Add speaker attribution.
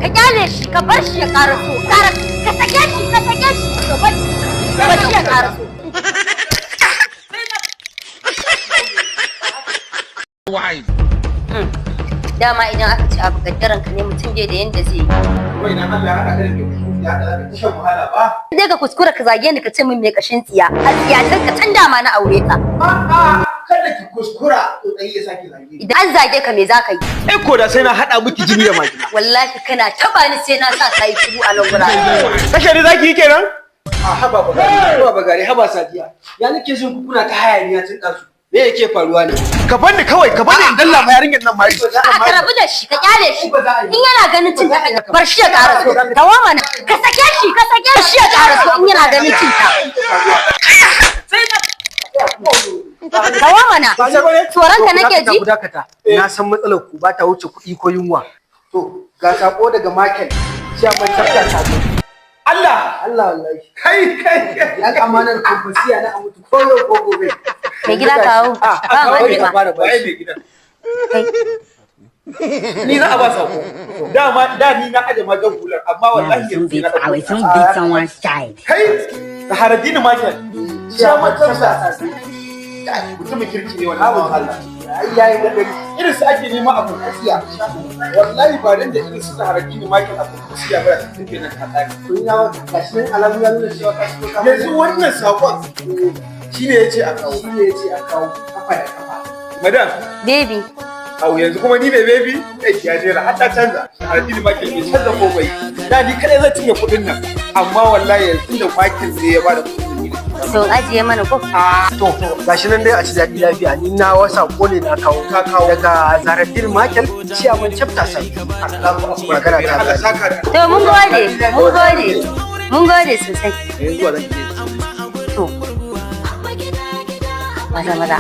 Speaker 1: Ka kyale shi, ka bar shi ya karaso. Kara, ka sake shi, ka sake shi. Ka bar shi ya karaso. Dama idan aka ci abu kaddaran ka ne, mutum bai da yanda zai yi.
Speaker 2: Wai na Allah ya haɗa ka da mai kashin tsiya da za ka shan wahala ba.
Speaker 1: Dai ka kuskura ka zage ni ka ce min mai kashin tsiya. A tsiyatan ka can dama na aure ka.
Speaker 2: A'a, kada ki kuskura tsautsayi ya sake zage ni.
Speaker 1: Idan an zage ka, me za ka yi?
Speaker 2: Ai ko da sai na haɗa miki jini da majina.
Speaker 1: Wallahi kana taba ni sai na sa ka yi shiru a nan gurare.
Speaker 2: Kashe ni zaki yi kenan?
Speaker 3: A haba bagari, haba bagari, haba Sadiya. Ya nake jin ku kuna ta hayaniya tun ɗazu? Me yake faruwa ne?
Speaker 2: Ka bar ni kawai, ka bar ni in dalla ma yarinyar nan mari.
Speaker 1: A ka rabu da shi, ka kyale shi.
Speaker 3: Ba za a yi.
Speaker 1: In yana ganin cin ta, bar shi ya karaso. Tawo mana. Ka sake shi, ka sake shi ya karaso in yana ganin cin ta. Tawo mana. Tsoron ka nake ji?
Speaker 3: Ku dakata. Na san matsalar ku ba ta wuce kuɗi ko yunwa. To, ga sako daga Michael, chairman chapter Sabo.
Speaker 2: Allah!
Speaker 3: Allah wallahi.
Speaker 2: Kai kai kai.
Speaker 3: Yan amanar Kwankwasiyya na a mutu ko yau ko gobe.
Speaker 1: Mai gida, kawo.
Speaker 3: Ah,
Speaker 1: Ba
Speaker 3: kawo
Speaker 1: ma
Speaker 3: ne
Speaker 1: ba.
Speaker 3: ka fara
Speaker 2: Waye
Speaker 3: bashi.
Speaker 2: mai gidan?
Speaker 1: Kai.
Speaker 2: Ni za a ba sako. Dama da ni na aje ma jan hular, amma wallahi
Speaker 4: Now,
Speaker 2: yanzu sai na
Speaker 4: I will
Speaker 2: ɗauko.
Speaker 4: soon beat someone's child.
Speaker 2: Kai, Zaharaddini Michael. Chairman chapter. Kai, mutumin kirki ne wannan bawan Allah.
Speaker 3: Ai yayi kokari.
Speaker 2: Irin su ake nema a Kwankwasiyya. Wallahi ba dan da irin su Zaharaddini Michael a Kwankwasiyya ba, da tafi nan ta tsari.
Speaker 3: To ina gashi nan alamu ya nuna cewa ka shigo ka.
Speaker 2: Yanzu wannan sakon shine yace a kawo.
Speaker 3: Shi ne yace a kawo kafa da kafa.
Speaker 2: Madam,
Speaker 1: Baby.
Speaker 2: au yanzu kuma ni ne baby? Eh, ya jera har ta canza. Zaharaddini Michael bai canza komai. Da ni kadai zan cinye kuɗin nan. Amma wallahi yanzu da Michael ne ya bada kuɗin nan, ni da
Speaker 1: To ajiye mana ko?
Speaker 3: To gashi nan dai, a ci daɗi lafiya. Ni na wasa ne na kawo.
Speaker 2: Ka kawo.
Speaker 3: Daga Zaharaddin Michael, chairman chapter Sabo.
Speaker 2: Allahu akbar.
Speaker 3: Magana ta
Speaker 2: Allah saka da.
Speaker 1: To mun gode, mun gode. Mun gode sosai.
Speaker 2: Yanzu zuwa zan je.
Speaker 1: To. Maza maza.